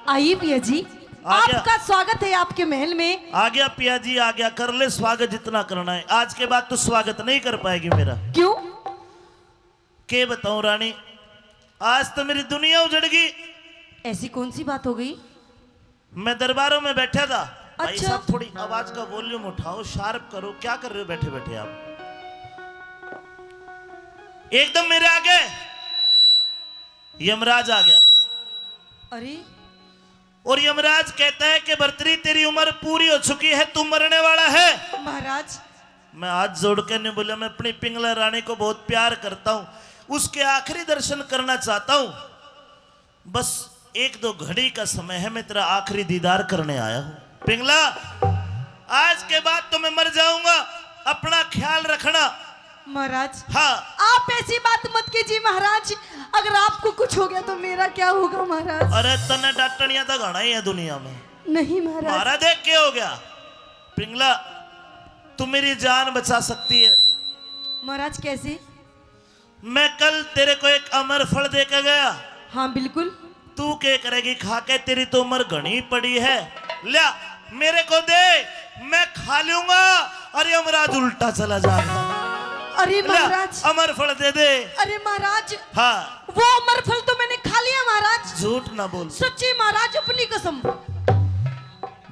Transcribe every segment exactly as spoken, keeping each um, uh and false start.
आइए पिया जी, आ गया। आपका स्वागत है आपके महल में। आ गया पिया जी, आ गया, कर ले स्वागत जितना करना है। आज के बाद तो स्वागत नहीं कर पाएगी मेरा। क्यों? के बताऊं रानी, आज तो मेरी दुनिया उजड़ गई। ऐसी कौन सी बात हो गई? मैं दरबारों में बैठा था। भाई अच्छा। साहब, थोड़ी आवाज का वॉल्यूम उठाओ, शार्प करो, क्या कर रहे हो बैठे बैठे आप? एकदम मेरे आगे यमराज आ गया। अरे। और यमराज कहता है कि भर्तरी, तेरी उम्र पूरी हो चुकी है, तू मरने वाला है। महाराज। मैं हाथ जोड़ के नहीं बोला, मैं अपनी पिंगला रानी को बहुत प्यार करता हूँ, उसके आखिरी दर्शन करना चाहता हूँ। बस एक दो घड़ी का समय है, मैं तेरा आखिरी दीदार करने आया हूँ। पिंगला, आज के बाद तो मैं मर जाऊंगा, अपना ख्याल रखना। महाराज। हाँ। आप ऐसी बात मत कीजिए महाराज, अगर आपको कुछ हो गया तो मेरा क्या होगा महाराज? अरे तन्ने डांटनिया तो घणा ही है दुनिया में। नहीं महाराज। महाराज देख के हो गया। पिंगला, तू मेरी जान बचा सकती है। महाराज कैसे? मैं कल तेरे को एक अमर फल दे के गया। हाँ बिल्कुल। तू के करेगी खा के, तेरी तो उम्र घणी पड़ी है। ल्या, मेरे को दे, मैं खा लूंगा। अरे यमराज उल्टा चला जाएगा। अरे ल्या, महाराज। अमर फल दे दे। अरे महाराज। हाँ। वो अमर फल तो मैंने खा लिया महाराज। झूठ ना बोल। सच्ची महाराज, अपनी कसम।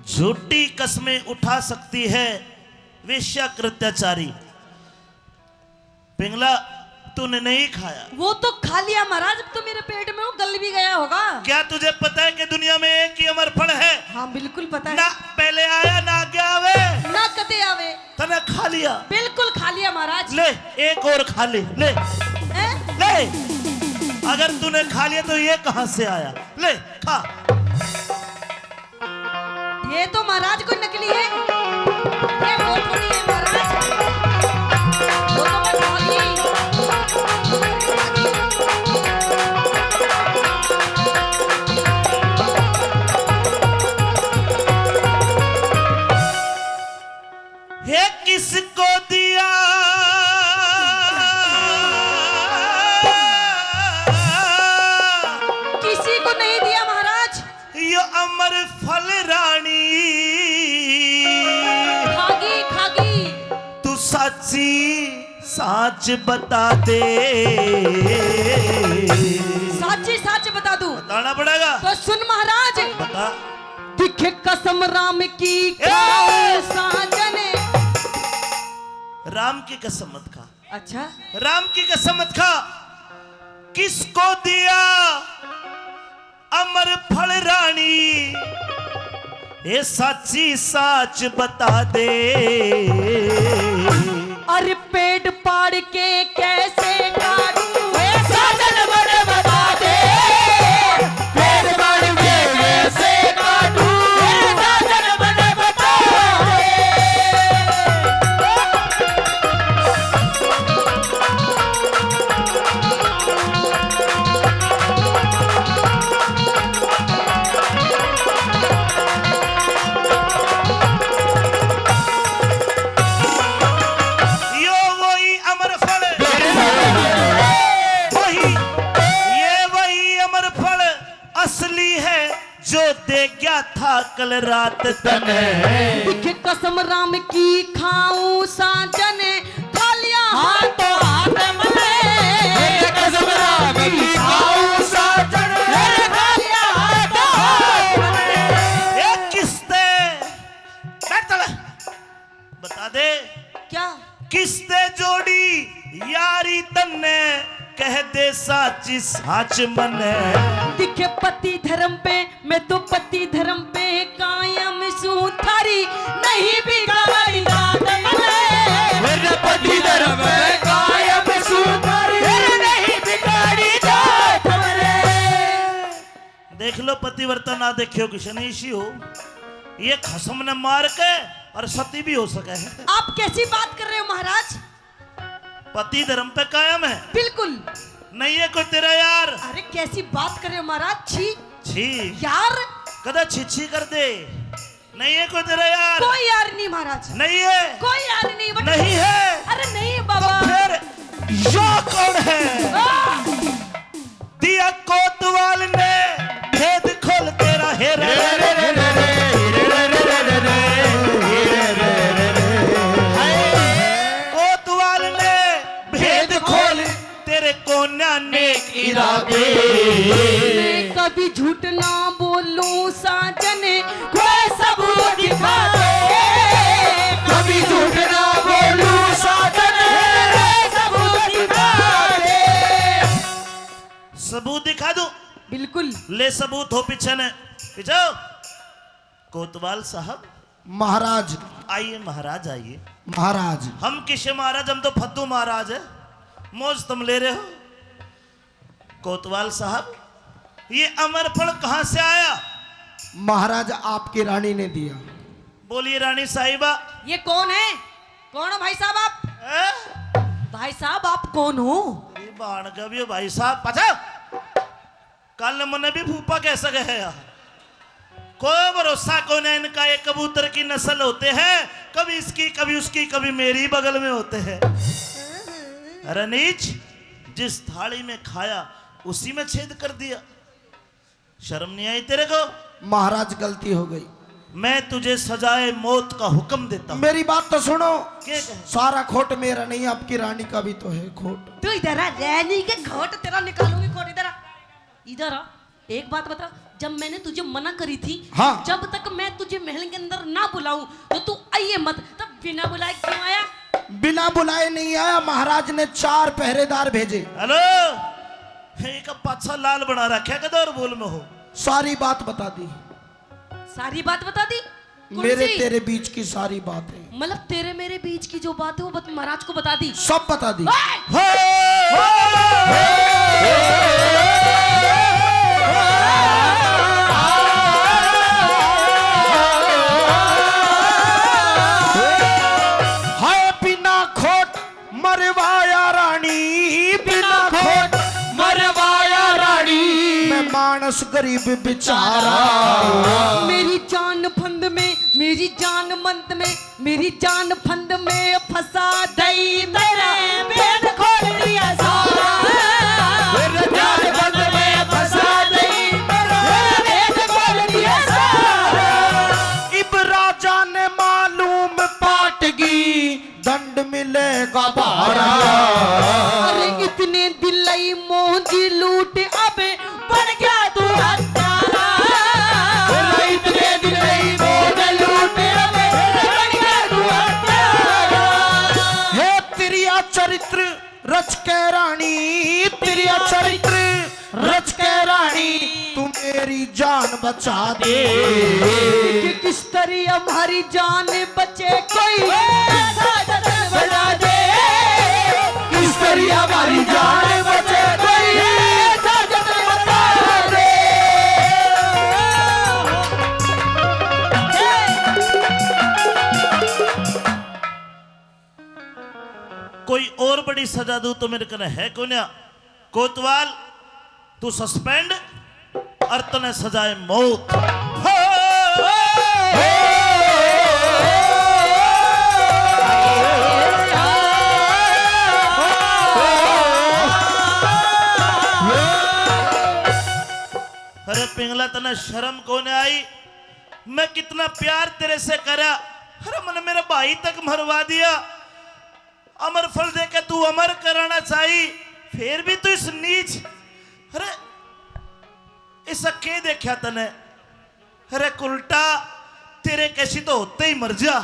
झूठी कस्में उठा सकती है वेश्या कृत्याचारी। पिंगला, तूने नहीं खाया। वो तो खा लिया महाराज, अब तो मेरे पेट में वो गल भी गया होगा। क्या तुझे पता है कि दुनिया में एक ही अमर फल है? हाँ बिल्कुल पता है। ना पहले आया ना आगे आवे। ना कदे आवे। तने खा लिया। बिल्कुल खा लिया महाराज। ले, एक और खा ले, ले। हैं? ले। अगर तूने खा लिया तो ये कहाँ से आया? ले, खा। ये तो महाराज कोई नकली है, ये वो थोड़ी है महाराज, वो तो मैं खा गई। हे किसको दिया? किसी को नहीं दिया महाराज। यो अमर फल रानी। खागी, खागी। तू साची साच बता दे। साची साच बता दूं? बताना पड़ेगा। तो सुन महाराज। बता। दिखे कसम राम की ए! खाऊं साजन। राम की कसम मत खा। अच्छा। राम की कसम मत खा। किसको दिया अमर फल रानी, ए साची साच बता दे। अरे पेट पाड़ के कैसे काटूं? ए साजन बने बता दे। पेट पाड़ के कैसे काटूं? ए साजन बने बता दे। यो वही अमर फल, वही, ये वही अमर फल असली है जो दे गया था कल रात तने। दिखे कसम राम की खाऊं साजन, खा लिया हाथों हाथ मले। दिखे कसम राम की खाऊं साजन, खा लिया हाथों हाथ मले। ए किस्ते, बैठ चले। बता दे। क्या? किसते जोड़ी यारी तन्ने, कह दे साची साच मने। दिखे पति धर्म पे, मैं तो पति धर्म पे कायम सूं, थारी नहीं बिगाड़ी जात मने। मेरे पति धर्म पे कायम सूं, थारी नहीं बिगाड़ी जात मने। देख लो, पतिव्रता ना देखियो किसने इसी हो, ये खसम ने मार के और सती भी हो सके है। आप कैसी बात कर रहे हो महाराज? पति धर्म पे कायम है। बिल्कुल। नहीं है कोई तेरा यार। अरे कैसी बात कर रहे हो महाराज? छी। छी। यार। कदा छी छी कर दे। नहीं है कोई तेरा यार। कोई यार नहीं महाराज। नहीं है। कोई यार नहीं, but नहीं है। अरे नहीं है बाबा। तो फिर यो कौन है? आ! दिया कोतवाल ने भेद खोल तेरा हे दे। कभी झूठ ना बोलूं साजन, कोई सबूत दिखा दे। कभी झूठ ना बोलूं साजन, कोई सबूत दिखा दे। सबूत दिखा दूं? बिल्कुल। ले सबूत हो पीछे ने, पीछे हो। कोतवाल साहब। महाराज। आइए महाराज, आइए। महाराज। हम किसे महाराज, हम तो फद्दू महाराज है। मौज तुम ले रहे हो। कोतवाल साहब, ये अमर फल कहाँ से आया? महाराज, आपकी रानी ने दिया। बोलिए रानी साहिबा। ये कौन है? कौन हो भाई साहब आप? हैं? भाई साहब, आप कौन हो? ये बाण का भी हो भाई साहब, पचा। कल मने भी फूफा कह सके है यार। कोई भरोसा कोन्या इनका, एक कबूतर की नस्ल होते हैं, कभी इसकी, कभी उसकी, कभी मेरी बगल में होते हैं। अरे नीच, जिस थाली में खाया उसी में छेद कर दिया। शर्म नहीं आई तेरे को? महाराज, गलती हो गई। मैं तुझे सजाए मौत का हुक्म देता हूँ। मेरी बात तो सुनो। के कहे? सारा खोट मेरा नहीं, आपकी रानी का भी तो है खोट। तू इधर आ, रानी के खोट तेरा निकालूंगी, खोट इधर आ, इधर आ। एक बात बता, जब मैंने तुझे मना करी थी, हाँ। जब तक मैं तुझे महल के अंदर ना बुलाऊं, तो तू आइए मत। तब बिना बुलाए क्यों आया? बिना बुलाए नहीं आया, महाराज ने चार पहरेदार भेजे। हेलो, एक पाछा लाल बना रखा, कदर बोल में हो। सारी बात बता दी। सारी बात बता दी? कौन मेरे सी? तेरे बीच की सारी बातें। मतलब तेरे मेरे बीच की जो बात है वो बत-, महाराज को बता दी? सब बता दी। ओए! हाय बिना खोट मरवाया रानी, बिना खोट मरवाया रानी। मैं मानस गरीब बेचारा। मेरी जान फंद में, मेरी जान मंद में, मेरी जान फंद में फंसा दई, मेरा पेट खोल दिया सारा। मेरी जान फंद में फंसा दई, मेरा पेट खोल दिया सारा। इब राजा ने मालूम पाटगी, दंड मिलेगा भारा। अरे इतने दिलई मोंजी लूट, अब बन गया तू हत्यारा। अरे इतने दिलई मोंजी लूट, अब बन गया तू हत्यारा। हे तेरिया चरित्र रच के रानी, तेरिया चरित्र रच के रानी, तू मेरी जान बचा दे। कि किस तरह हमारी जान बचे कोई ऐसा जतन बना दे। किस तरह हमारी जान बचे कोई ऐसा जतन बना दे। कोई और बड़ी सजा दूं तो मेरे कने है कोन्या। कोतवाल, तू सस्पेंड और तने सजाए मौत। अरे पिंगला, तने शर्म कोन्या आई? मैं कितना प्यार तेरे से करा। अरे मने मेरा भाई तक मरवा दिया। अमर फल दे के तू अमर कराना चाही, फिर भी तू इस नीच, अरे, इसा के देखा तने? अरे उल्टा, तेरे कैसी तो होते ही मर जा।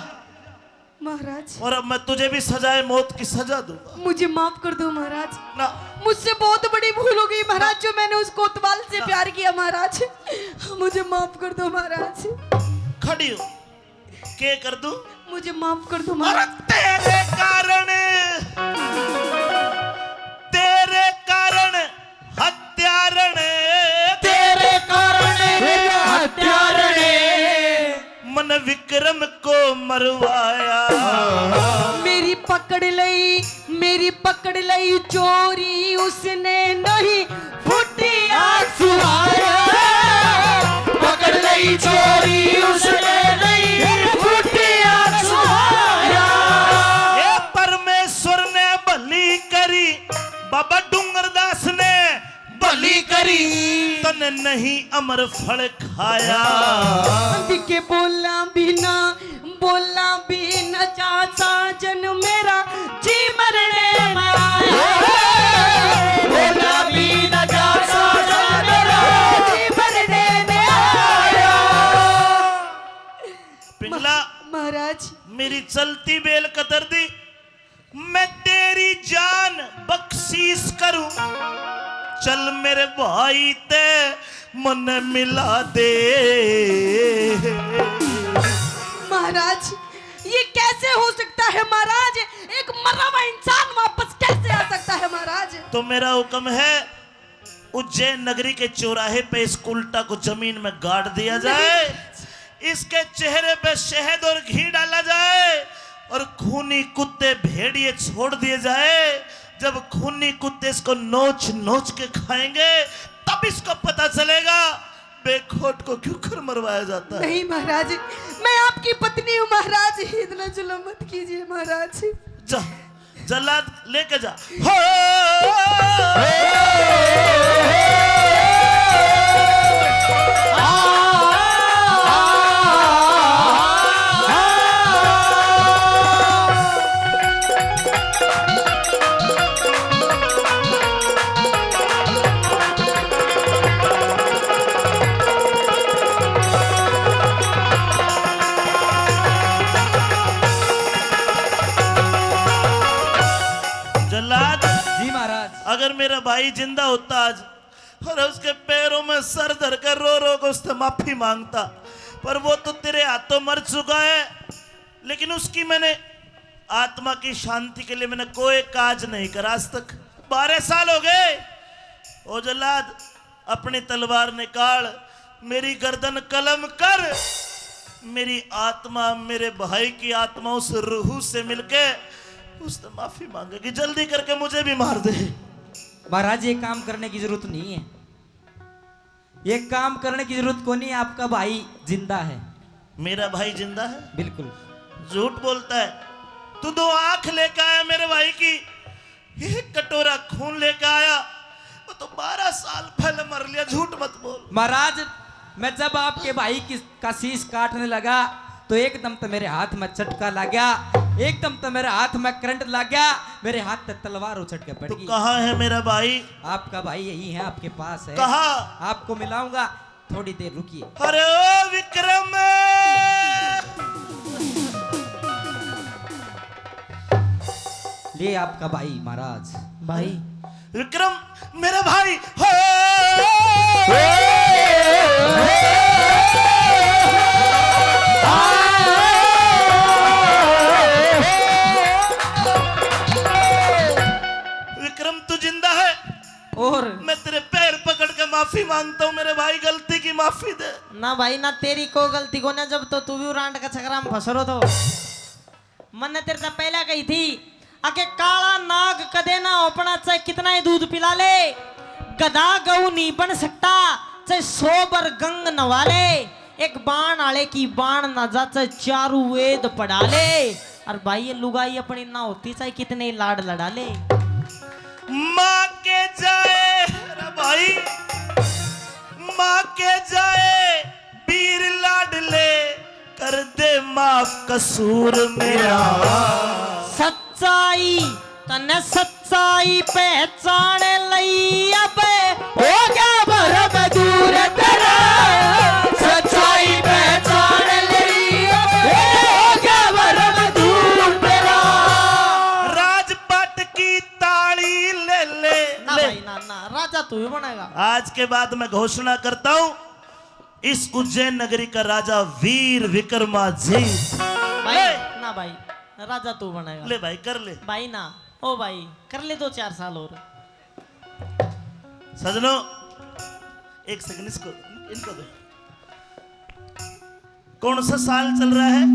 महाराज। और अब मैं तुझे भी सजाए मौत की सजा दूंगा। मुझे माफ कर दो महाराज। ना। मुझसे बहुत बड़ी भूल हो गई महाराज, जो मैंने उस कोतवाल से ना। प्यार किया महाराज, मुझे माफ कर दो महाराज। खड़ी हो। के कर दूं? मुझे माफ कर दो, और महाराज। तेरे कारण, तेरे कारण हत्यारण, तेरे कारण हत्यारण, मन विक्रम को मरवाया। मेरी पकड़ लई, मेरी पकड़ लई चोरी उसने, नहीं फूटी आंसू आया। पकड़ लई चोरी उसने, नहीं फूटी आंसू आया। ये परमेश्वर ने भली करी, बाबा डूंगरदास ने भली करी, तन नहीं अमर फल खाया। दिखे बोला बिना बोला भी न जा साजन मेरा जी मरने में आया। बोला भी न जा महाराज। मेरी चलती बेल कतर दी, मैं तेरी जान बख्शीश करूं। चल मेरे भाई, ते मने मिला दे। महाराज, ये कैसे हो सकता है महाराज? एक मरा हुआ इंसान वापस कैसे आ सकता है महाराज? तो मेरा हुक्म है, उज्जैन नगरी के चौराहे पे इस उल्टा को जमीन में गाड़ दिया जाए, इसके चेहरे पे शहद और घी डाला जाए और खूनी कुत्ते भेड़िए छोड़ दिए जाए। जब खूनी कुत्ते इसको नोच नोच के खाएंगे, तब इसको पता चलेगा बेखौफ को क्यों कर मरवाया जाता है। नहीं महाराज, मैं आपकी पत्नी हूँ महाराज, इतना जुल्म मत कीजिए महाराज। जा, जल्लाद लेके जा। हो! जल्लाद, जी महाराज। अगर मेरा भाई जिंदा होता आज, और उसके पैरों में सर धरकर रो रो के उससे माफी मांगता, पर वो तो तेरे हाथों मर चुका है। लेकिन उसकी मैंने आत्मा की शांति के लिए मैंने कोई काज नहीं करा आज तक। बारह साल हो गए। ओ जल्लाद, अपनी तलवार निकाल, मेरी गर्दन कलम कर। मेरी आत्मा, मेरे भाई की आत्मा उस रूह से मिलके उससे माफी मांगेगी। जल्दी करके मुझे भी मार दे। महाराज, ये काम करने की जरूरत नहीं है, ये काम करने की जरूरत कोनी है, आपका भाई जिंदा है। मेरा भाई जिंदा है? बिल्कुल। झूठ बोलता है। तू दो आंख लेकर आया मेरे भाई की, एक कटोरा खून लेकर आया, वो तो बारह साल पहले मर लिया। झूठ मत बोल। महाराज, मैं जब आपके भाई की, का शीश काटने लगा तो एकदम तो मेरे हाथ में झटका लग गया, एकदम तो मेरे हाथ में करंट लग गया, मेरे हाथ से तलवार उछट के पड़ गई। कहाँ है मेरा भाई? आपका भाई यही है, आपके पास है। कहाँ? आपको मिलाऊंगा, थोड़ी देर रुकिए। अरे ओ विक्रम! ले आपका भाई महाराज। भाई। विक्रम, मेरे भाई। हो! विक्रम, तू जिंदा है? और? मैं तेरे पैर पकड़ के माफी मांगता हूँ मेरे भाई, गलती की माफी दे। ना भाई, ना, तेरी को गलती कोन्या, जब तो तू भी रांड का छकरा में फंस रो थो। मन्ने तेरे से पहले कही थी, अके काला नाग कदे ना अपना, चाहे कितना ही दूध पिला ले, गधा गऊ नहीं बन सकता, चाहे सौ बार गंग नवा ले, एक बाण आले की बाण ना जा, चाहे चारू वेद पढ़ा ले। और भाई, ये लुगाई अपनी ना होती, चाहे कितने ही लाड लड़ा ले। माँ के जाए रे भाई, माँ के जाए वीर लाडले, कर दे माफ कसूर मेरा। सच्चाई, तन्ने सच्चाई पहचान लई अब, हो गया भरम दूर तेरा। सच्चाई पहचान लई अब, हो गया भरम दूर तेरा। राजपाट की ताली ले ले, ना ले। भाई, ना, ना, राजा तू ही बनेगा। आज के बाद मैं घोषणा करता हूँ, इस उज्जैन नगरी का राजा वीर विक्रमाजीत। भाई, ले। ना भाई, राजा तू बनेगा। ले भाई, कर ले। भाई ना, ओ भाई, कर ले दो चार साल और। सजनों, एक सेकंड, इसको, इनको दो। कौन सा साल चल रहा है?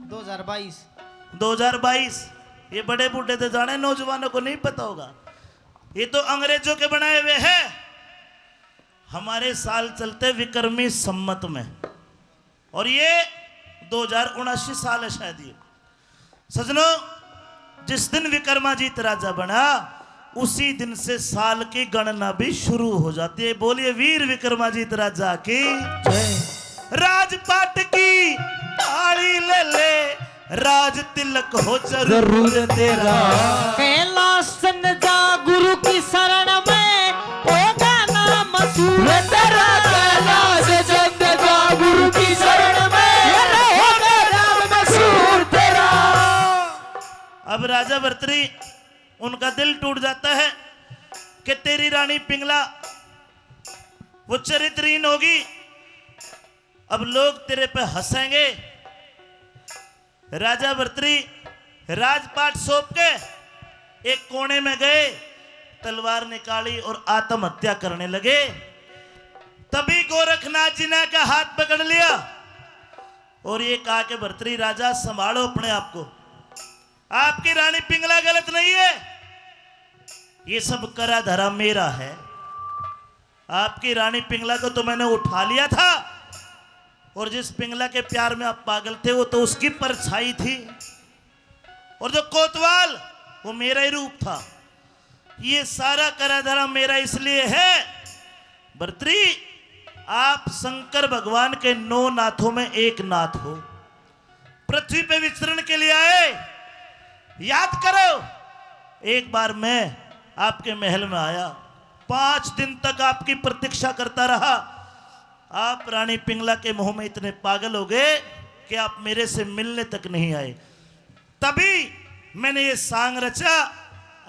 दो हज़ार बाईस। दो हज़ार बाईस। ये बड़े बूढ़े तो जाने, नौजवानों को नहीं पता होगा। ये तो अंग्रेजों के बनाए हुए हैं। हमारे साल चलते विक्रमी संवत में, और ये दो हजार उनासी साल है शायद ये। सजनों, जिस दिन विक्रमाजीत राजा बना, उसी दिन से साल की गणना भी शुरू हो जाती है। बोलिए वीर विक्रमाजीत राजा की जय। राजपाट की ताली ले ले, राज तिलक हो जरूर तेरा। कैलाश चंद जा गुरु की शरण में, होगा नाम मशहूर तेरा। कैलाश चंद जा गुरु की शरण में, होगा नाम राजा भर्तरी, उनका दिल टूट जाता है कि तेरी रानी पिंगला वो चरित्रहीन होगी, अब लोग तेरे पे हंसेंगे। राजा भर्तरी राजपाट सौंप के एक कोने में गए, तलवार निकाली और आत्महत्या करने लगे। तभी गोरखनाथ जी ने आके हाथ पकड़ लिया और ये कहा कि भर्तरी राजा, संभालो अपने आप को, आपकी रानी पिंगला गलत नहीं है, ये सब करा धरा मेरा है। आपकी रानी पिंगला को तो मैंने उठा लिया था, और जिस पिंगला के प्यार में आप पागल थे, वो तो उसकी परछाई थी, और जो कोतवाल, वो मेरा ही रूप था। ये सारा करा धरा मेरा इसलिए है, भर्तरी, आप शंकर भगवान के नौ नाथों में एक नाथ हो, पृथ्वी पे विचरण के लिए आए। याद करो, एक बार मैं आपके महल में आया, पांच दिन तक आपकी प्रतीक्षा करता रहा। आप रानी पिंगला के मोह में इतने पागल हो गए कि आप मेरे से मिलने तक नहीं आए। तभी मैंने ये सांग रचा